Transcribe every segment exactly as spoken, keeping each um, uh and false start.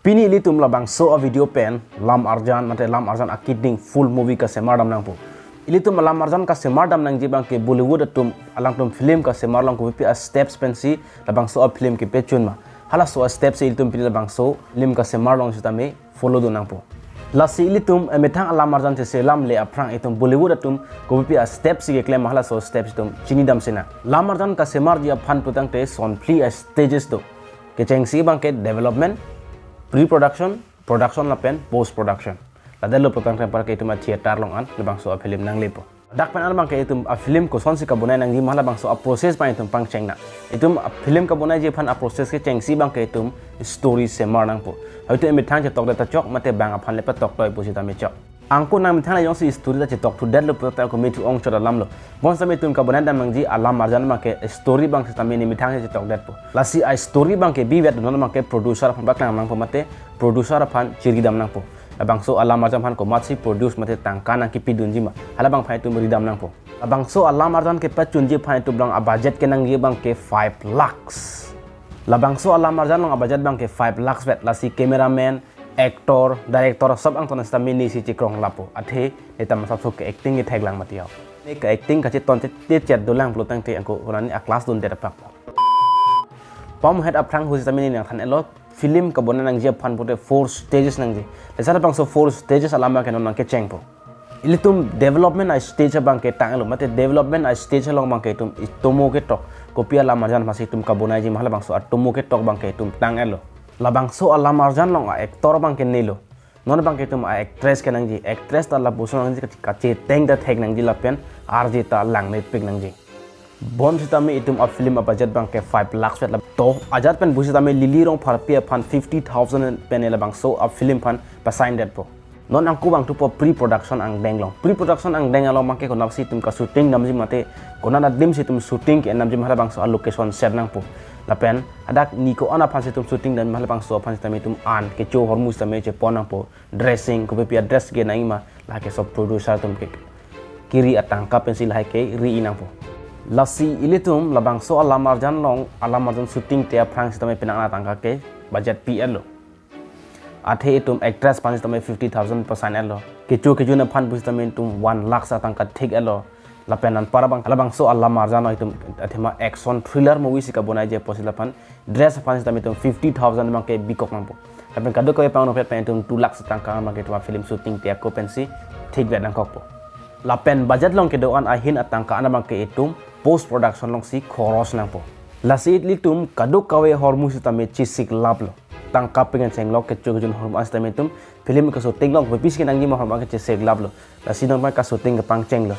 Pini ilitum labangso a video pen lam arjan mate lam arjan akiding full movie kasemar dam nangpo. Ilitum lam arjan kasemar dam nangji abangke Bollywood atum alangtum film kasemar along kopi a steps pensi labangso a film kepachun ma. Halaso a steps ilitum pini labangso film kasemar along sitame follow dun nangpo. Lasi ilitum emethang alam arjan cheselam le aphrang itum Bollywood atum kopi a steps si keklem ma, halaso steps itum chini dam sina. Lam arjan kasemarji aphan putangte son phli a stages do. Kechengsi abangke development, pre-production, production lapen post-production. Ladak lo putangte anparke itum a theater along an labangso a film nanglepo. Dak pen anparke itum a film kosonsi kabonai nangji ma, halabangso a process abang itum pangcheng nang. Itum a film kabonaiji aphan a process kechengsi abangke itum story semar nangpo. Hoito emethang chetokdet ta chok, mate bang aphan le patok toi pusitame chok. Anke nang methang le jongsi story ta chetok thudetlo puta ako me thu ong chot alam lo. Bonsitame itum kabonai dam nangji alam arjan abangke story abang sitame ne methang chetokdetpo. Lasi a story abangke bivet non abangke producer aphan paklang nangpo mate producer aphan chiri dam nangpo. Labangso alam arjan aphan komatsi produce mate tangka nangkepidunji ma, halabang aphan itum ridam nangpo. Labangso alam arjan kepachunji aphan itum along a budget kenangji abangke five lakhs. Labangso alam arjan along a budget abangke five lakhs vet, lasi cameraman, actor, director sob angton sitame nesi chekrong lapo. Athe netam sap so ke acting kethek lang mati ho. Ne ke acting kacheton te te chet dolang pulotangte ako konane a class dundet apak. Pom het aphrang husi sitame ne nangthan-etlo, film kabonai nangji aphan pute four stages nangji. Lasi labangso four stages alam abangke non nangkechengpo. Ilitum development a stage abangke tanglo, mate development a stage along abangke itum atomo ketok, kopi alam arjan masi itum kabonaiji ma, halabangso atomo ketok abangke itum tanglo. Labangso alam arjan along a actor abangke nelo. Non abangke itum a actress kenangji, actress ta lapuson nangji kache-, kacheteng ta thek nangji lapen arje ta langmepik nangji. Bonsitame itum a film a budget abangke five lakhs vet lap. To ajat pen pusitame Lily Rongpharpi aphan fifty thousand pen labangso a film aphan pasign detpo. Non anke abang thupo pre-production angdeng along. Pre-production angdeng along abangke konatsi itum ka shooting damji mate konat adimsi itum shooting ke-en damji ma, halabangso a location set nangpo. Lapen hadak ni ko-an aphansi itum shooting dam ma, halabangso aphan sitame itum an kecho ahormu sitame chepon nangpo. Dressing, kopi a dress kenangji ma, lake sob producer atum ke kiri atangka pensi lahai keri nangpo. Lasi ilitum labangso alam arjan along, alam arjan shooting te aphrang sitame penang an atangka ke budget pi-etlo. Athe itum actress aphan sitame fifty thousand pasign-etlo. Kecho kejun aphan pusitame itum one lakh atangka thik-etlo. Lapen anpar abang, halabangso alam arjan along itum athema action thriller movie si kabonaiji apotsi laphan dress aphan sitame itum fifty thousand abangke bikok nangpo. Lapen kadokave pangrongpet pen itum two lakhs atangka abangke itum a film shooting te ako pensi thikvet nangkokpo. Lapen budget along kedo-an ahin atangka an abangke itum post production alongsi khoros nangpo. Lasi ilitum kadokave ahormu sitame chesik laplo. Tangka pengen chenglok kecho kejun ahormu an sitame itum film ka shooting along pipis kenangji ma ahormu an ke chesik laplo. Lasi non abang ka shooting kepangchenglo.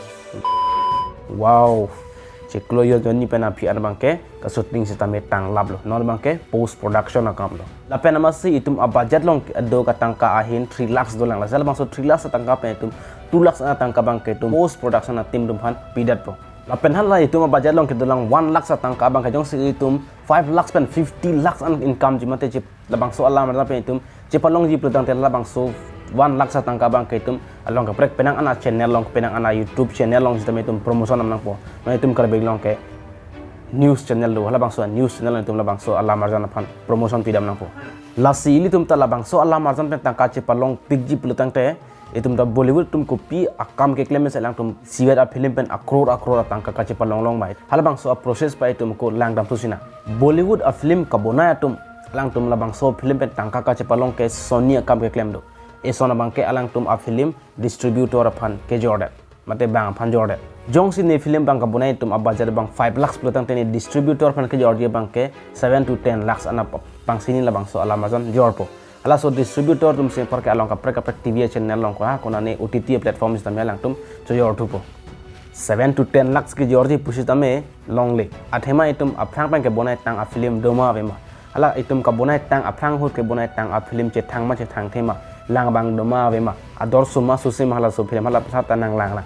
Wow. Chiklo yo jonni pen aphi an abangke ka shooting sitame tanglaplo. Non abangke post production akamlo. Lapen amatsi itum a budget along do ka tangka ahin three lakhs dolang. Lasi labangso three lakhs atangka pen itum two lakhs atangka abangke itum post production a team atum aphan pidetpo. Lapen hala itum a budget along kedolang one lakhs atangka abangke jongsi itum five lakhs pen fifty lakhs an income ji mate chip labangso alam arjan pen itum chepalongji pulotangte labangso one lakhs atangka abangke itum along kaprek penang an a channel along, penang an a YouTube channel along sitame itum promotion dam nangpo. Non itum Karbi Anglong ke news channel do, halabangso news channel along itum labangso alam arjan aphan promotion pidam nangpo. Lasi ilitum ta labangso alam arjan pen tangka chepalongpikji pulotangte itum ta Bollywood atum kopi akam keklem mesen alangtum sivet a film pen a crore a crore atangka kachepalong long bai. Halabangso a process pai itum ako langdam thusi nang. Bollywood a film kabonai atum alangtum labangso film pen tangka kachepalong ke sonni akam keklem do. Eson abangke alangtum a film distributor aphan kejordet. Mate bang aphan jordet. Jongsi ne film abang kabonai atum a budget abang five lakhs pulotangte ne distributor aphan kejorji abangke seven to ten lakhs an apangsi ne labangso alam arjan jorpo. Halaso distributor atumsi anparke along kaprek kaprek T V channel along ko ha konane O T T platform sitame alangtum chojor thupo. Seven to ten lakhs kejorji pusitame longle. Athema itum aphrang pen kebonai tang a film doma avema. Hala itum kabonai tang aphrang ahut kebonai tang a film chethang ma chethangthe ma, lang abang doma avema, ador suma susi ma halaso film hala pasar ta nanglang lang.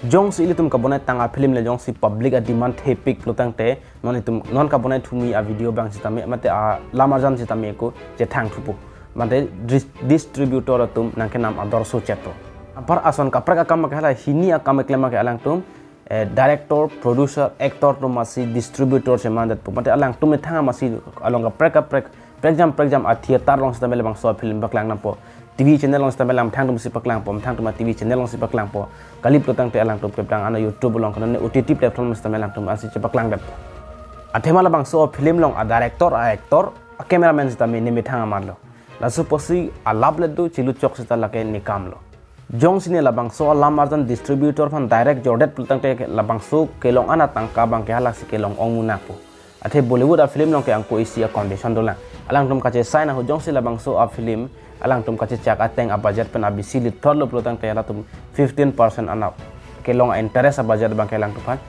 Jongsi ilitum kabonai tang a film le jongsi public a demand thepik pulotangte non itum non kabonai thumi a video abang sitame mate alam arjan sitame ako chethang thupo. Mate dis-, distributor atum nangkenam ador so chetpo. Anpar ason kaprek akam abangke hala hini akam keklem abangke alangtum eh, director, producer, actor atum amatsi distributor si mandetpo. Mate alangtum methang amatsi along kaprek kaprek Prekjam prekjam a theater along sitame labangso a-film paklang dampo. T V channel along sitame lamthang atum si paklangpo, lamthang atum a-T V channel along si paklangpo. Kali pulotangte alangtum kepdang ano YouTube along, kano ne O T T platform sitame alangtum ansi chepaklang dampo. Athema labangso a-film along a-director, a-actor, a-cameraman sitame nemethang amarlo. Laso apotsi alap le do, chilu chok sita lake nekamlo. Jongsi ne labangso alam arjan distributor aphan direct jordet pulotangte labangso kelong an atangka abangke halaksi kelong ong munak po. Athe Bollywood a-film along ke angko isi a-condition dolang. Alangtum kachesai nangho, jongsi labangso a-film alangtum kachechak ateng a-budget pen abisi lithotlo pulotangte halatum fifteen percent ana kelong a-interest a-budget abangke alangtum aphan,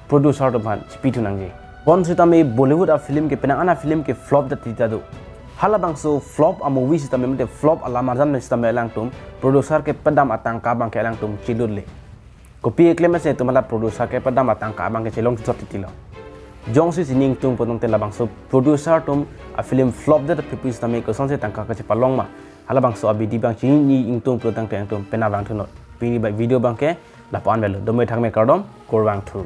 producer atum aphan chipithu nangji. Bonsitame Bollywood a-film ke penang an a-film ke flop det tita do. Halabangso flop a-movie sitame mate flop alam arjan pen sitame alangtum producer kepadam atangka abangke alangtum chilule. Kopi eklem ase itum hala producer kepadam atangka abangke chelong chot titilo. Jongsi chini ingtung pulotangte labangso producer atum a-film flop det aphi pu sitame kosonsi tangka kachepalong ma, halabangso abidi abang chini ingtung pulotangte alangtum pena vangthunon. Pini bai video abangke lapu-an avelo. Dome thakme kardom, kurvangthu.